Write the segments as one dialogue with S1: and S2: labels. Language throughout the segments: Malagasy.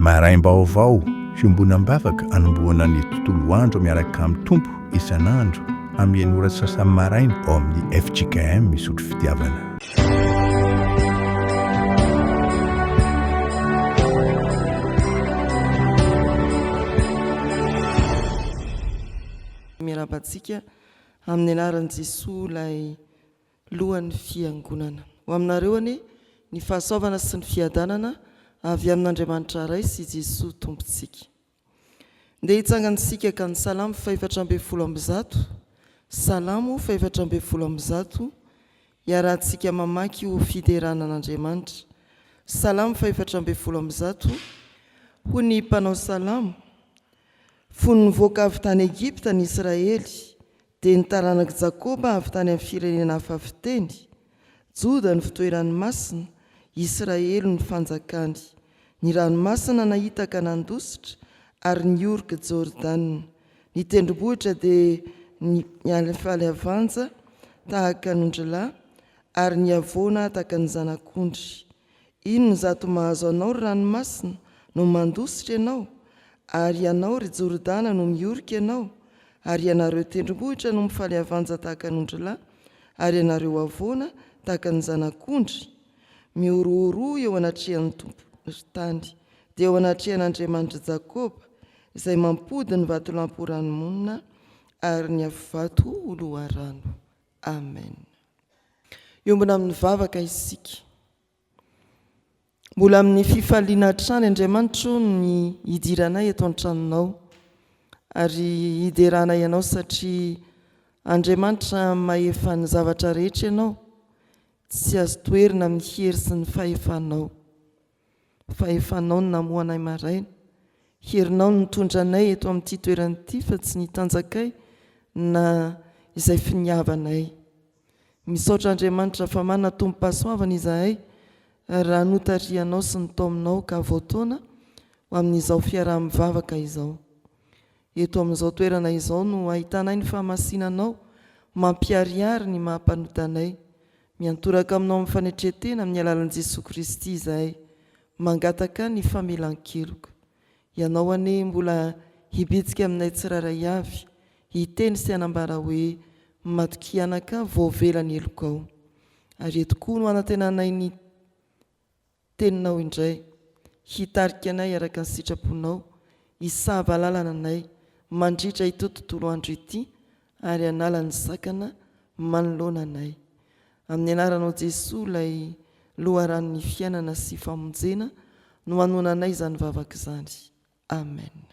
S1: Maraim-baovao, fiombonam-bavaka anombohana ny tontolo andro miaraka amin'ny Tompo isan'andro amin'ny enina ora sy sasany maraina ao amin'ny fjkm Isotry Fitiavana.
S2: Miarahaba antsika amin'ny anaran'i Jesoa ilay Lohan'ny Fiangonana. Ho aminareo anie ny fahasoavana sy ny fiadanana avy amin'Andriamanitra Ray sy Jesoa Tompontsika. Ndeha hitsangana isika ka ny Salamo fahefatra 118, Salamo faha-114, iarahantsika mamaky ho fiderana an'Andriamanitra. Salamo faha-114, Hoy ny mpanao salamo, Fony nivoaka avy tany Egypta ny Israely, Dia ny taranak'i Jakoba avy tany amin'ny firenena hafa fiteny, Joda ny fitoerany masina, Israely no fanjakany. Ny ranomasina nahita ka nandositra, ary niorika Jordana. Ny tendrombohitra dia nialifaliavanja tahaka ny ondrilahy, ary ny havoana tahaka ny zanak'ondry. Inona izato mahazo anao, ry ranomasina, no mandositra ianao? Ary ianao, ry Jordana, no miorika ianao? Ary ianareo tendrombohitra no mifaliavanja tahaka ny ondrilahy, ary ianareo havoana tahaka ny zanak'ondry? Mihorohoroa eo anatrehan'ny Tompo, ry tany, dia eo anatrehan'Andriamanitr'i Jakoba, izay mampody ny vatolampy ho ranomonina, ary ny afovato ho loharano. Amen. Hiombona amin'ny vavaka isika. Mbola amin'ny fifaliana hatrany Andriamanitra o ny hidiranay eto an-tranonao ary hideranay Anao satria Andriamanitra mahefa ny zavatra rehetra Ianao, tsy azo toherina amin'ny hery sy ny fahefanao. Fahefanao no namoha anay maraina, herinao no nitondra anay eto amin'ity toerana ity fa tsy ny tanjakay na izay finiavanay. Misaotra Andriamanitra fa manana tombom-pahasoavana izahay raha notarihanao sy notaominao ka voataona ho amin'izao fiaraha-mivavaka izao. Eto amin'izao toerana izao no ahitanay ny fahamasinanao mampiharihary ny maha mpanota anay. Miantoraka aminao amin'ny fanetren-tena amin'ny alalan'i Jesoa Kristy izahay, mangataka ny famelan-keloka. Ianao anie mbola hibitsika aminay tsirairay avy, hiteny sy hanambara hoe, Matokia anaka, voavela ny helokao. Ary eto koa no anantenanay ny Teninao indray, hitarika anay araka ny sitraponao, hisava lalana anay mandritra ity tontolo andro ity ary hanala ny sakana manoloana anay. Amin'ny anaranao Jesoa ilay loharanon'ny fiainana sy famonjena no anonanay izany vavaka izany. Amen.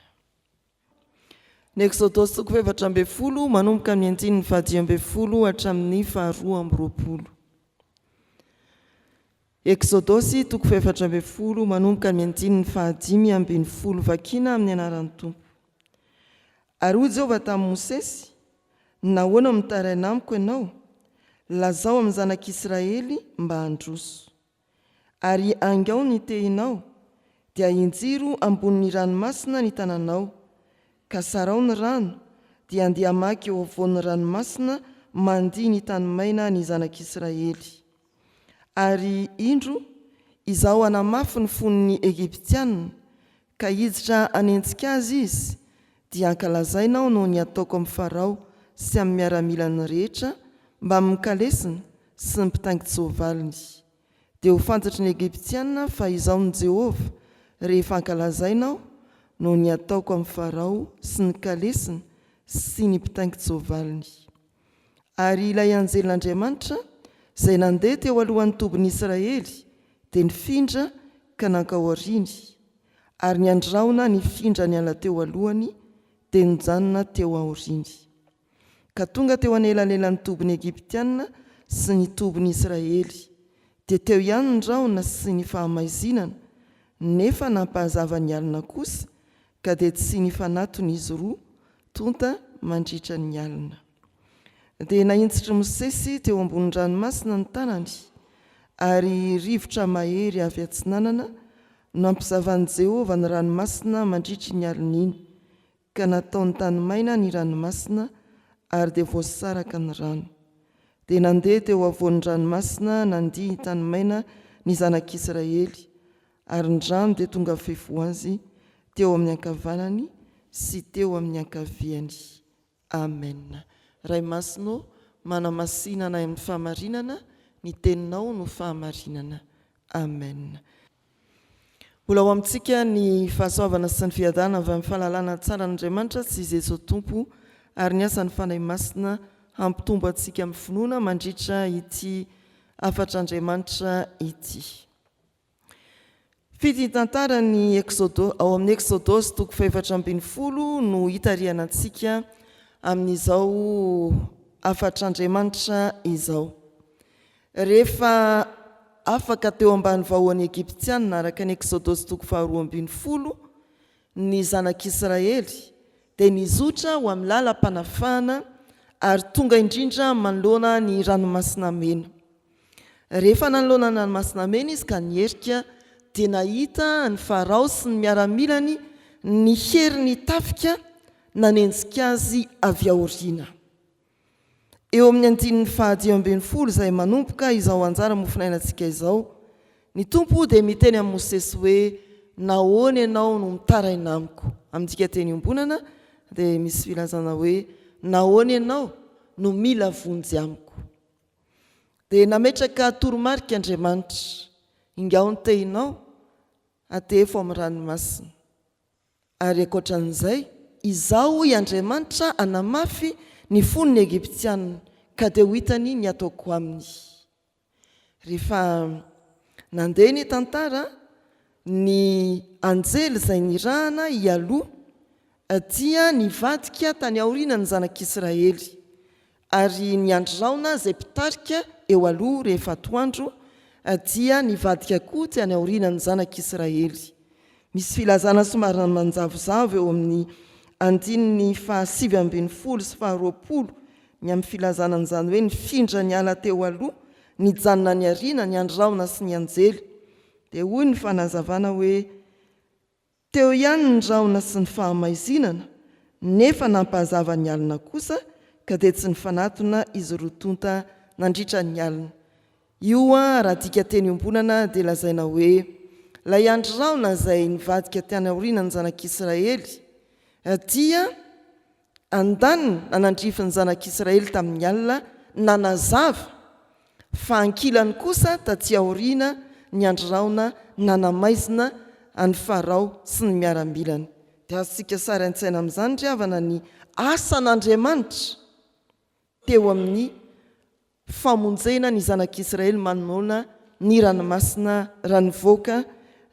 S2: Ny Eksodosy toko faha-14 manomboka amin'ny andininy faha-15 hatramin'ny faha-22. Eksodosy toko faha-14 manomboka amin'ny andininy faha-15 vakina amin'ny anaran'ny Tompo. Ary hoy Jehovah tamin'i Mosesy, Nahoana no mitaraina amiko ianao? Lazao amin'ny zanak'Israely mba handroso. Ary aingao ny tehinao, dia injiro ambonin'ny ranomasina ny tananao, ka sarao ny rano, dia handeha hamaky eo afovoan'ny ranomasina mandihy ny tany maina ny zanak'Israely. Ary, indro, Izaho hanamafy ny fon'ny Egyptiana, ka hiditra hanenjika azy izy, dia hankalazaina aho noho ny hataoko amin'i Farao sy amin'ny miaramilany rehetra mbamin'ny kalesiny sy ny mpitaingin-tsoavaliny. Dia ho fantatry ny Egyptiana fa Izaho no Jehovah, rehefa hankalazaina aho noho ny hataoko amin'i Farao sy ny kalesiny sy ny mpitaingin-tsoavaliny. Ary ilay anjelin'Andriamanitra, izay nandeha teo alohan'ny tobin'ny Israely, dia nifindra ka nankao aoriany, ary ny andrahona nifindra niala teo alohany, dia nijanona teo aoriany. Ka tonga teo anelanelan'ny tobin'ny Egyptiana sy ny tobin'ny Israely, dia teo ihany ny rahona sy ny fahamaizinana, nefa nampahazava ny alina kosa, ka dia tsy nifanatona izy roa tonta mandritra ny alina. Dia nahintsitr'i Mosesy teo ambonin'ny ranomasina ny tanany, ary rivotra mahery avy atsinanana nampizavan'i Jehovah ny ranomasina mandritry ny alin'iny, ka nataony tany maina ny ranomasina, ary dia voasaraka ny rano. Dia nandeha teo afovoan'ny ranomasina nandihy tany maina ny zanak'Israely. Ary ny rano dia tonga fefy ho azy teo amin'ny ankavanany sy teo amin'ny ankaviany. Amen. Ray Masina ô, manamasina anay amin'ny fahamarinana, ny Teninao no fahamarinana. Amen. Mbola ho amintsika ny fahasoavana sy ny fiadanana avy amin'ny fahalalana tsara an'Andriamanitra sy Jesoa Tompo ary ny asan'ny Fanahy Masina hampitombo antsika amin'ny finoana mandritra ity hafatr'Andriamanitra ity. Fidin-tantara ny Eksodo, ao amin'ny Eksodosy toko fahefatra 14 no hitarihana antsika amin'izao hafatr'Andriamanitra izao. Rehefa afaka teo ambany vahoan'ny Egyptiana araka ny Eksodosy toko faharoa 12 ny zanak'Israely dia nizotra ho amin'ny lalam-panafahana ary tonga indrindra manoloana ny Ranomasina Mena. Rehefa nanoloana ny Ranomasina Mena izy ka niherika, dia nahita an'i Farao sy ny miaramilany nihery ny tafika nanenjika azy avy aoriana. Eo amin'ny andininy faha-15 izay manomboka izao anjara mofonainantsika izao, ny Tompo dia miteny amin'i Mosesy hoe, Nahoana ianao no mitaraina amiko? Amin'ny dikanteny iombonana dia misy filazana hoe, Nahoana ianao no mila vonjy amiko? Dia nametraka toromarika Andriamanitra, Ingao ny tehinao, atehefo amin'ny ranomasina. Ary ankoatra an'izay, Izaho, hoy Andriamanitra, hanamafy ny fon'ny Egyptiana, ka dia ho hitany ny hataoko aminy. Rehefa nandeha ny tantara, ny anjely izay nirahana hialoha dia nivadika tany aoriana ny zanak'Israely, ary ny andry rahona izay mpitarika eo aloha rehefa atoandro dia nivadika koa tany aoriana ny zanak'Israely. Misy filazana somary manjavozavo eo amin'ny andininy faha-19 sy faha-20 ny amin'ny filazana an'izany hoe nifindra niala teo aloha, nijanona niarina ny andry rahona sy ny anjely. Dia hoy ny fanazavana hoe, Teo ihany ny rahona sy ny fahamaizinana, nefa nampahazava ny alina kosa, ka dia tsy nifanatona izy roa tonta nandritra ny alina. Io raha adika teny iombonana dia lazaina hoe, Ilay andry rahona izay nivadika tany aoriana ny zanak'Israely dia Andaniny nanandrify ny zanak'Israely tamin'ny alina nanazava, fa ankilany kosa taty aoriana ny andry rahona nanamaizina an'i Farao sy ny miaramilany. Dia azontsika sary an-tsaina amin'izany ry havana ny asan'Andriamanitra teo amin'ny famonjena ny zanak'Israely manoloana ny ranomasina raha nivoaka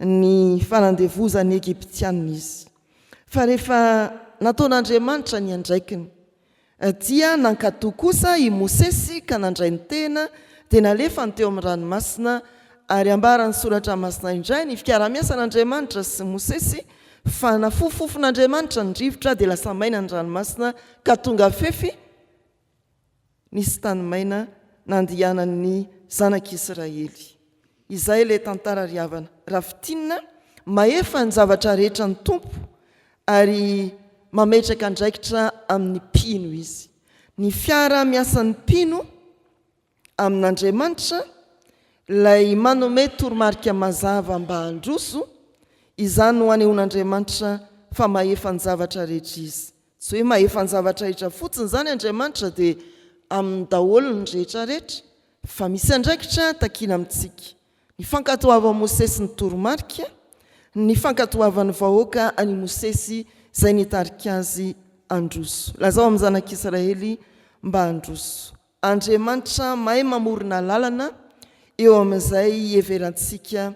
S2: ny fanandevozan'ny Egyptiana izy. Fa rehefa nataon'Andriamanitra ny andraikiny, dia nankatò kosa i Mosesy ka nandray ny tehina, dia nalefany teo amin'ny ranomasina, ary ambaran'ny Soratra Masina indray ny fiarahamiasan'Andriamanitra sy Mosesy fa nafofofon'Andriamanitra ny rivotra dia lasa maina ny ranomasina ka tonga fefy Nisy tany maina nandianan'ny zanak'Israely. Izay ilay tantara ry havana. Raha fintinina, mahefa ny zavatra rehetra ny Tompo ary mametraka andraikitra amin'ny mpino Izy. Ny fiaraha-miasan'ny mpino amin'Andriamanitra, ilay manome toromarika mazava mba handroso, izany no anehoan'Andriamanitra fa mahefa ny zavatra rehetra Izy. Tsy hoe mahefa ny zavatra rehetra fotsiny izany Andriamanitra dia aminy daholo ny rehetra rehetra fa misy andraikitra takiana amintsika. Ny fankatoavan'i Mosesy ny toromarika, ny fankatoavan'ny vahoaka an'i Mosesy izay nitarika azy handroso. Lazao amin'ny zanak'Israely mba handroso. Andriamanitra mahay mamorona lalana eo amin'izay hiheverantsika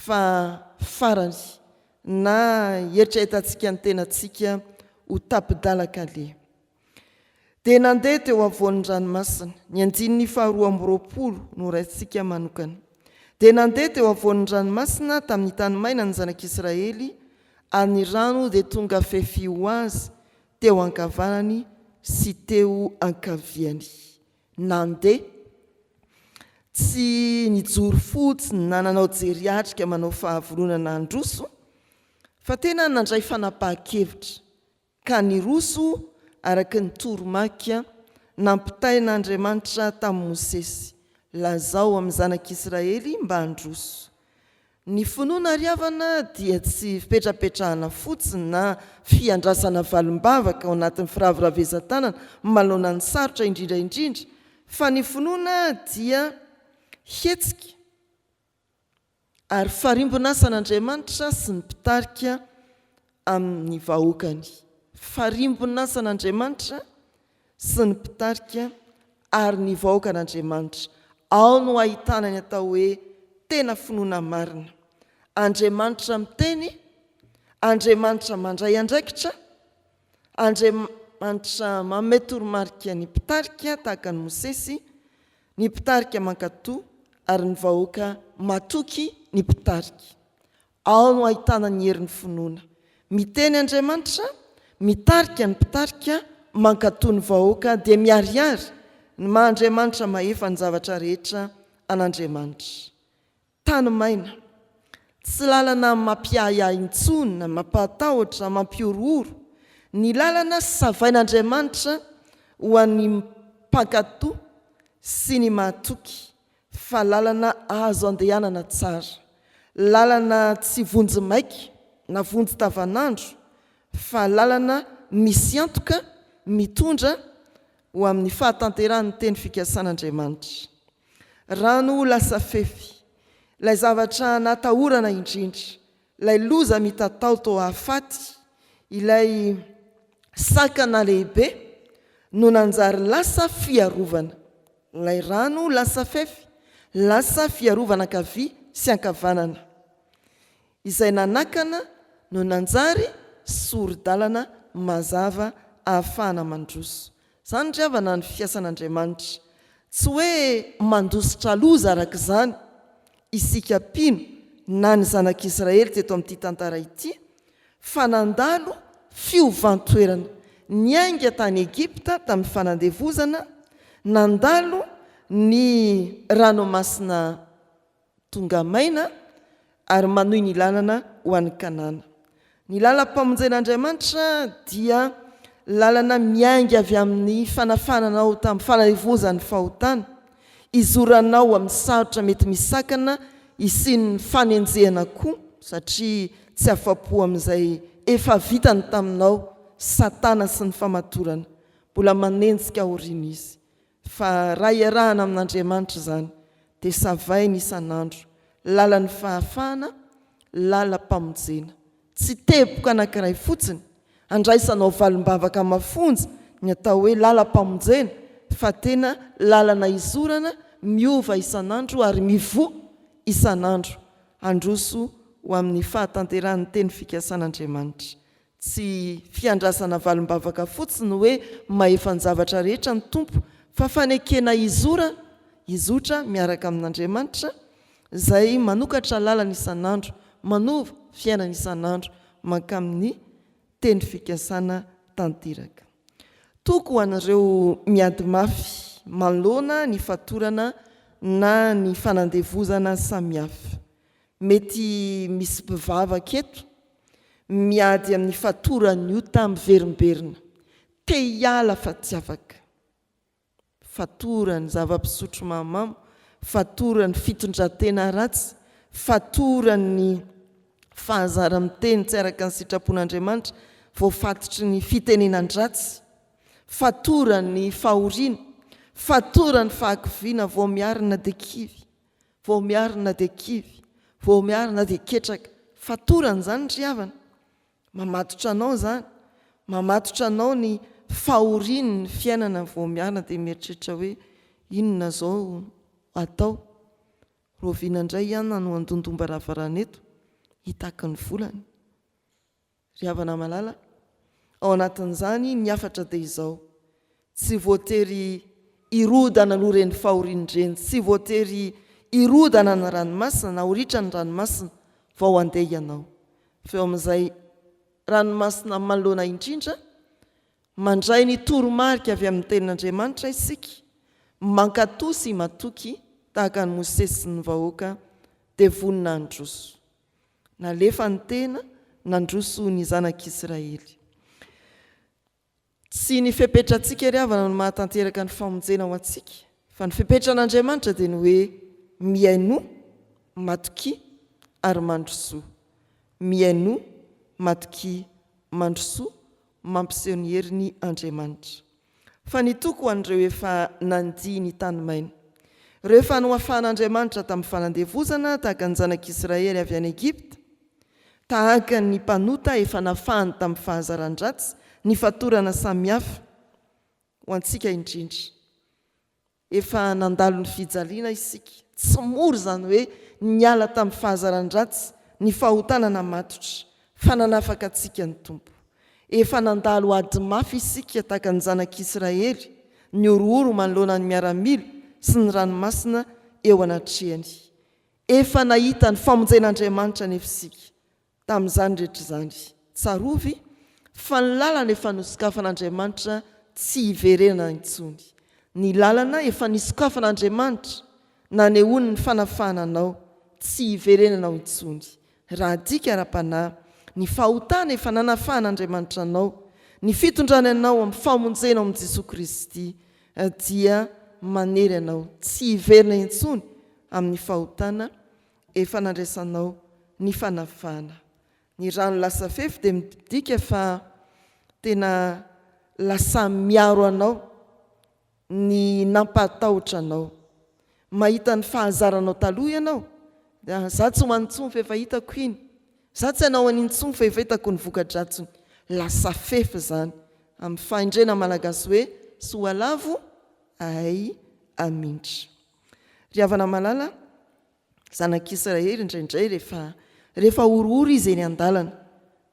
S2: fa farany na hieritreretantsika ny tenantsika ho tapi-dalan-kaleha. Dia nandeha teo afovoan'ny ranomasina, ny andininy faharoa 22 no raisintsika manokana. Dia nandeha teo afovoan'ny ranomasina tamin'ny tany maina ny zanak'Israely, ary ny rano dia tonga fefy ho azy teo ankavanany sy teo ankaviany. Nandeha. Tsy nijoro fotsiny na nanao jery atrika manao fahavononana handroso fa tena nandray fanapahan-kevitra ka niroso araka ny toromarika nampitain'Andriamanitra tamin'i Mosesy, Lazao amin'ny zanak'Israely mba handroso. Ny finoana ry havana dia tsy fipetrapetrahana fotsiny na fiandrasana valim-bavaka ao anatin'ny firaviravezan-tanana manoloana ny sarotra indrindra indrindra fa ny finoana dia hetsika ary farimbon'asan'Andriamanitra sy ny mpitarika amin'ny vahoakany. Farimbon'asan'Andriamanitra sy ny mpitarika ary ny vahoakan'Andriamanitra. Ao no ahitana ny atao hoe tena finoana marina. Andriamanitra miteny, Andriamanitra mandray andraikitra, Andriamanitra manome toromarika ny mpitarika tahaka an'i Mosesy, ny mpitarika mankatò ary ny vahoaka matoky ny mpitarika. Ao no ahitana ny herin'ny finoana. Miteny Andriamanitra, mitarika ny mpitarika, mankatò ny vahoaka dia miharihary ny maha Andriamanitra mahefa ny zavatra rehetra an'Andriamanitra. Tany maina. Tsy lalana mampiahiahy intsony na mampahatahotra, mampihorohoro. Ny lalana savain'Andriamanitra ho an'ny mpankatò sy ny mahatoky fa lalana azo andehanana tsara. Lalana tsy vonjy maika na vonjy tavanandro fa lalana misy antoka mitondra ho amin'ny fahatanterahan'ny teny fikasan'Andriamanitra. Rano ho lasa fefy. Ilay zavatra natahorana indrindra, ilay loza mitatao toa hahafaty, ilay sakana lehibe no nanjary lasa fiarovana. Ilay rano lasa fefy, lasa fiarovana ankavia sy ankavanana. Izay nanakana no nanjary sori-dalana mazava ahafahana mandroso. Izany ry havana ny fiasan'Andriamanitra. Tsy hoe mandositra loza araka izany isika mpino na ny zanak'Israely teto amin'ity tantara ity fa nandalo fiovan-toerana. Niainga tany Egypta tamin'ny fanandevozana, nandalo ny ranomasina Tonga maina ary manohy ny lalana ho any Kanana. Ny lalam-pamonjen'Andriamanitra dia lalana miainga avy amin'ny fanafahana anao tamin'ny fanarivozan'ny fahotana, izoranao amin'ny sarotra mety misakana hisian'ny fanenjehana koa satria tsy afa-po amin'izay efa vitany taminao Satana sy ny famatorana. Mbola manenjika aoriana izy. Fa raha iarahana amin'Andriamanitra izany dia savainy isan'andro, lalan'ny fahafahana, lalam-pamonjena. Tsy teboka anankiray fotsiny andraisanao valim-bavaka mafonja ny atao hoe lalam-pamonjena fa tena lalana izorana miova isan'andro ary mivoha isan'andro handroso ho amin'ny fahatanterahan'ny teny fikasan'Andriamanitra. Tsy fiandrasana valim-bavaka fotsiny hoe mahefa ny zavatra rehetra ny Tompo fa fanekena hizora, hizotra miaraka amin'Andriamanitra izay manokatra lalana isan'andro, manova fiainana isan'andro mankamin'ny teny fikasana tanteraka. Toko ho an'ireo miady mafy manoloana ny fatorana na ny fanandevozana samihafa. Mety misy mpivavaka eto miady amin'ny fatoran'ny ota miverimberina. Te hiala fa tsy afaka. Fatoran'ny zava-pisotro mahamamo, fatoran'ny fitondran-tena ratsy, fatoran'ny fahazara-miteny tsy araka ny sitrapon'Andriamanitra, voafatotry ny fitenenan-dratsy, fatoran'ny fahoriana, fatoran'ny fahakiviana vao miarina dia kivy. Vao miarina dia kivy, vao miarina dia ketraka. Fatorana izany ry havana. Mamatotra anao izany. Mamatotra anao ny fahorian'ny fiainana vao miarina dia mieritreritra hoe inona izao atao. Rahoviana indray ianona no handondom-baravarana eto hitaky ny volany. Ry havana malala, ao anatin'izany ny hafatra dia izao, tsy voatery hirodana aloha ireny fahoriana ireny, tsy voatery hirodana ny ranomasina na ho ritra ny ranomasina vao handeha ianao. Fa eo amin'izay ranomasina manoloana indrindra, mandray ny toromarika avy amin'ny Tenin'Andriamanitra isika, mankatò sy matoky tahaka an'i Mosesy sy ny vahoaka, dia vonona handroso. Nalefa ny tena, nandroso ny zanak'Israely. Tsy ny fepetrantsika ry havana no mahatanteraka ny famonjena ho antsika, fa ny fepetran'Andriamanitra dia ny hoe mihainoa, matokia, ary mandrosoa. Mihainoa, matokia, mandrosoa, mampiseho ny heriny Andriamanitra. Fa ny toky ho an'ireo efa nandia ny tany maina. Ireo efa nohafahan'Andriamanitra tamin'ny fanandevozana tahaka ny zanak'Israely avy any Egypta, tahaka ny mpanota efa nafahany tamin'ny fahazaran-dratsy ny fatorana samihafa, ho antsika indrindra. Efa nandalo ny fijaliana isika. Tsy mora izany hoe niala tamin'ny fahazaran-dratsy, ny fahotana namatotra, fa nanafaka antsika ny Tompo. Efa nandalo ady mafy isika tahaka ny zanak'Israely, nihorohoro manoloana ny miaramila sy ny ranomasina eo anatrehany. Efa nahita ny famonjen'Andriamanitra anefa isika. Tamin'izany rehetra izany, tsarovy fa ny lalana efa nosokafan'Andriamanitra tsy hiverenana intsony. Ny lalana efa nisokafan'Andriamanitra nanehoany ny fanafahana anao, tsy hiverenanao intsony. Raha adika ara-panahy, ny fahotana efa nanafahan'Andriamanitra anao, ny fitondrany anao amin'ny famonjena ao amin'i Jesoa Kristy dia manery anao tsy hiverina intsony amin'ny fahotana efa nandraisanao ny fanafahana. Ny rano lasa fefy dia midika fa tena lasa miaro anao ny nampahatahotra anao. Mahita ny fahazaranao taloha ianao dia za tsy ho any intsony fa efa hitako iny, za tsy hanao an'iny intsony fa efa hitako ny voka-dratsiny. Lasa fefy izany. Amin'ny fahendrena malagasy hoe soalavo ahay hamindra. Ry havana malala, zanak'Israely indraindray rehefa rehefa horohoro izy eny an-dalana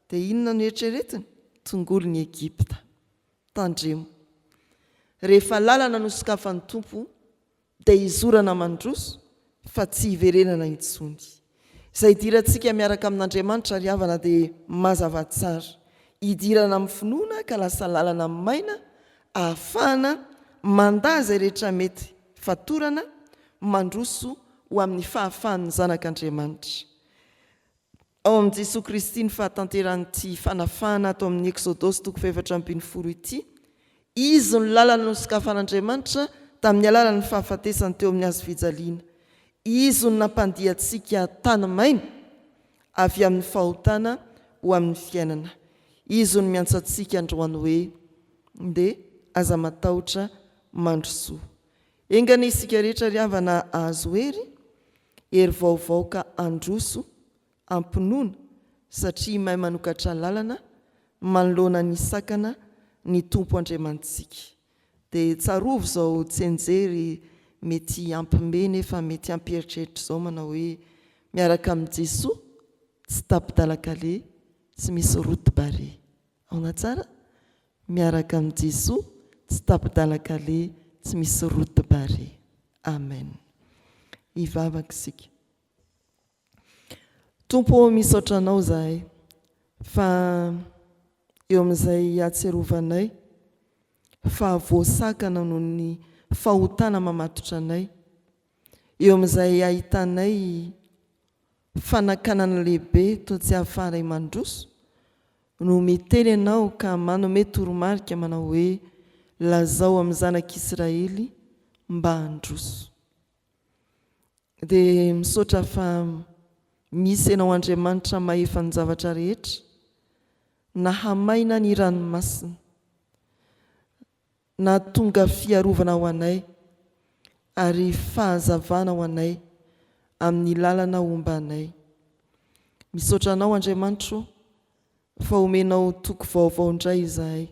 S2: dia inona no eritreretiny? Tongolon'i Egypta. Tandremo. Rehefa lalana nosokafan'ny Tompo dia hizorana mandroso fa tsy hiverenana intsony. Izay idirantsika miaraka amin'Andriamanitra ry havana dia mazava tsara. Idirana amin'ny finoana ka lasa lalana maina ahafahana mandà izay rehetra mety fatorana, mandroso ho amin'ny fahafahan'ny zanak'Andriamanitra. Ao amin'i Jesoa Kristy ny fahatanterahan'ity fanafahana ato amin'ny Eksodosy toko faha-14 ity. Izy no lalana nosokafan'Andriamanitra tamin'ny alalan'ny fahafatesany teo amin'ny hazofijaliana. Izy no nampandia antsika tany maina avy amin'ny fahotana ho amin'ny fiainana. Izy no miantso antsika androany hoe, Ndeha, aza matahotra, mandrosoa. Enga anie isika rehetra ry havana hahazo hery, hery vaovao ka handroso am-pinoana satria mahay manokatra lalana manoloana ny sakana ny Tompo Andriamanitsika. Dia tsarovy izao tsianjery mety hampime nefa mety hampieritreritra izao manao hoe miaraka amin'i Jesoa tsy tapi-dalan-kaleha tsy misy route barrée. Aona tsara? Miaraka amin'i Jesoa tsy tapi-dalan-kaleha tsy misy route barrée. Amen. Hivavaka isika. Tompo ô misaotra Anao izahay fa eo amin'izay ahatsiarovanay fa voasakana noho ny fahotana mamatotra anay, eo amin'izay ahitanay fanakanana lehibe toa tsy ahafahanay mandroso no miteny Ianao ka manome toromarika manao hoe lazao amin'ny zanak'Israely mba handroso. Dia misaotra fa misy Ianao Andriamanitra mahefa ny zavatra rehetra, nahamaina ny ranomasina, nahatonga fiarovana ho anay ary fahazavana ho anay amin'ny lalana homba anay. Misaotra Anao Andriamanitro fa omenao toky vaovao indray izahay.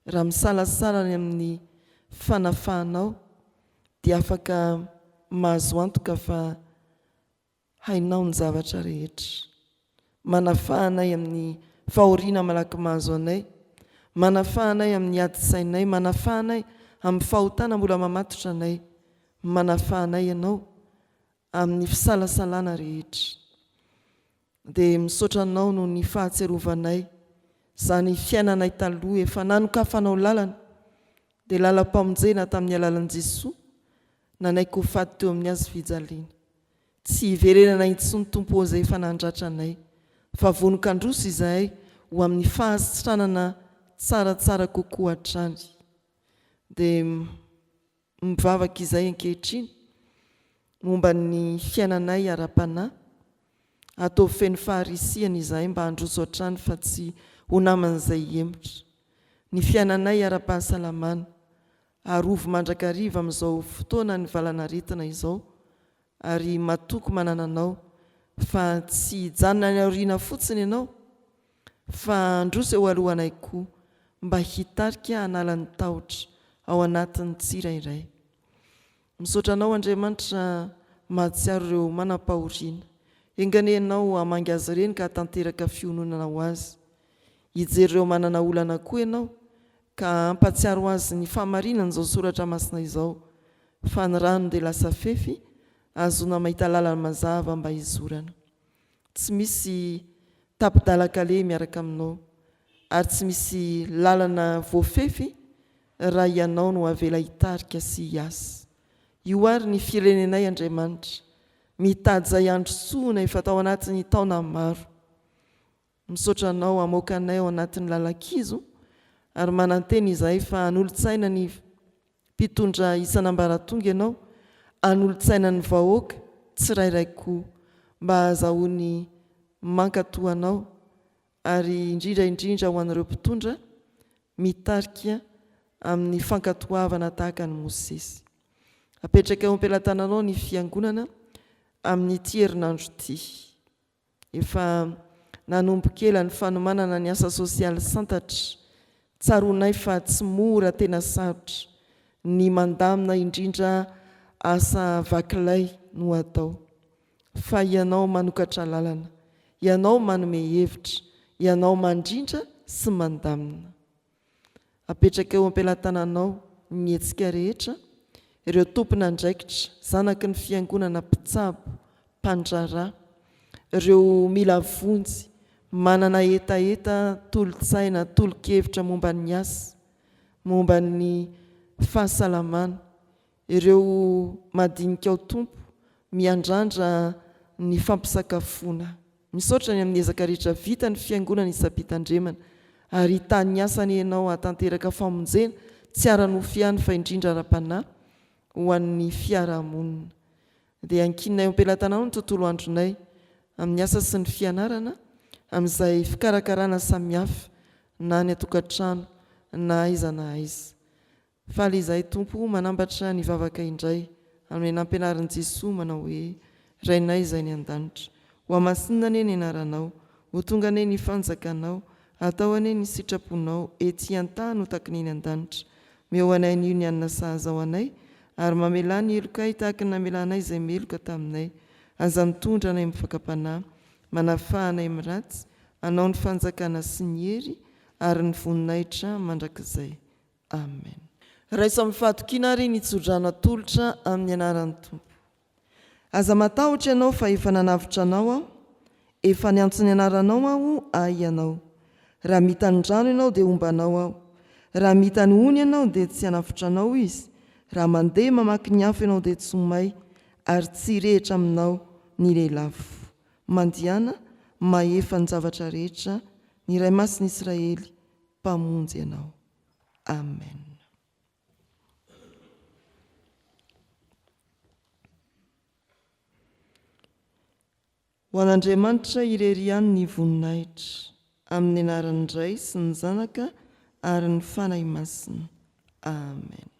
S2: Raha misalasala ny amin'ny fanafahanao dia afaka mahazo antoka fa hainao ny zavatra rehetra. Manafaha anay amin'ny fahoriana malaky mahazo anay, manafaha anay amin'ny adi-tsainay, manafaha anay amin'ny fahotana mbola mamatotra anay, manafaha anay Ianao amin'ny fisalasalana rehetra. Dia misaotra Anao noho ny fahatsiarovanay izany fiainanay taloha efa nanokafanao lalana, dia lalam-pamonjena tamin'ny alalan'i Jesoa nanaiky ho faty teo amin'ny hazo fijaliana. Tsy hiverenana intsony Tompo ô izay efa nandratra anay, fa vonon-kandroso izahay ho amin'ny fahasitranana tsaratsara kokoa hatrany. Dia Mivavaka izahay ankehitriny momba ny fiainanay ara-panahy. Ataovy feno faharisihana izahay mba handroso hatrany fa tsy ho naman'izay hihemotra. Ny fiainanay ara-pahasalamana, arovy mandrakariva amin'izao fotoanan'ny valan'aretina izao ary matoky manana Anao fa tsy hijanona any aoriana fotsiny Ianao fa handroso eo alohanay koa mba hitarika hanala ny tahotra ao anatin'ny tsirairay. Misaotra Anao Andriamanitra mahatsiaro ireo manam-pahoriana. Enga anie Ianao hamangy azy ireny ka hahatanteraka fiononana ho azy. Hijery ireo manana olana koa Ianao ka hampatsiaro azy ny fahamarinan'izao soratra masina izao fa ny rano dia lasa fefy ahazoana mahita lalana mazava mba hizorana. Tsy misy tapi-dalan-kaleha miaraka aminao ary tsy misy lalana voafefy raha ianao no avela hitarika sy hiasa. Io ary ny firenenay Andriamanitra, mitady izay handrosoana efa tao anatin'ny taona maro. Misaotra anao hamoaka anay ao anatin'ny lalan-kizo ary manantena izahay fa hanolo-tsaina ny mpitondra isan'ambaratonga ianao, hanolo-tsaina ny vahoaka tsirairay koa mba hahazahoany mankatò anao ary indrindra indrindra ho an'ireo mpitondra mitarika amin'ny fankatoavana tahaka an'i Mosesy. Apetraka eo am-pelatananao ny Fiangonana amin'ity herinandro ity. Efa nanomboka ela ny fanomanana ny asa sosialy santatra. Tsaroanay fa tsy mora tena sarotra ny mandamina indrindra asa vakilay no atao. Fa ianao manokatra lalana, ianao manome hevitra, ianao mandrindra sy mandamina. Apetraka eo am-pelatananao ny hetsika rehetra, ireo tompon'andraikitra, zanaky ny fiangonana mpitsabo, mpandraharaha, ireo mila vonjy, manana hetaheta tolo-tsaina, tolo-kevitra momba ny asa, momba ny fahasalamana, Ireo madinika ao Tompo miandrandra ny fampisakafoana. Misaotra ny amin'ny ezaka rehetra vita ny Fiangonana isam-pitandremana ary hitahy ny asany Ianao hahatanteraka famonjena tsy ara-nofo ihany fa indrindra ara-panahy ho an'ny fiarahamonina. Dia ankininay eo am-pelatanao ny tontolo andronay amin'ny asa sy ny fianarana amin'izay fikarakarana samihafa na any an-tokantrano na aiza na aiza. Faly izahay Tompo o manambatra ny vavaka indray amin'ny nampianarin'i Jesoa manao hoe, Rainay izay any an-danitra, ho hamasinina anie ny anaranao, ho tonga anie ny fanjakanao, atao anie ny sitraponao ety an-tany ho taky ny eny an-danitra. Meo anay anio ny hanina sahaza ho anay, ary mamelà ny helokay tahaka ny namelanay izay meloka taminay. Aza mitondra anay amin'ny fakam-panahy, manafaha anay amin'ny ratsy, Anao ny fanjakana sy ny hery ary ny voninahitra mandrakizay. Amen. Raiso amin'ny fahatokiana ary ny tsodrano atolotra amin'ny anaran'ny Tompo. Aza matahotra ianao fa efa nanavotra anao Aho, efa niantso ny anaranao Aho, Ahy ianao. Raha mita ny rano ianao dia homba anao Aho. Raha mita ny ony ianao dia tsy hanafotra anao izy. Raha mandeha mamaky ny afo ianao dia tsy ho may, ary tsy hirehitra aminao ny lelafo. Mandihana, mahefa ny zavatra rehetra, ny Ray Masin'i Israely, Mpamonjy anao. Amen. Ho an'Andriamanitra irery ihany ny voninahitra, amin'ny anaran'ny Ray sy ny Zanaka ary ny Fanahy Masina. Amen.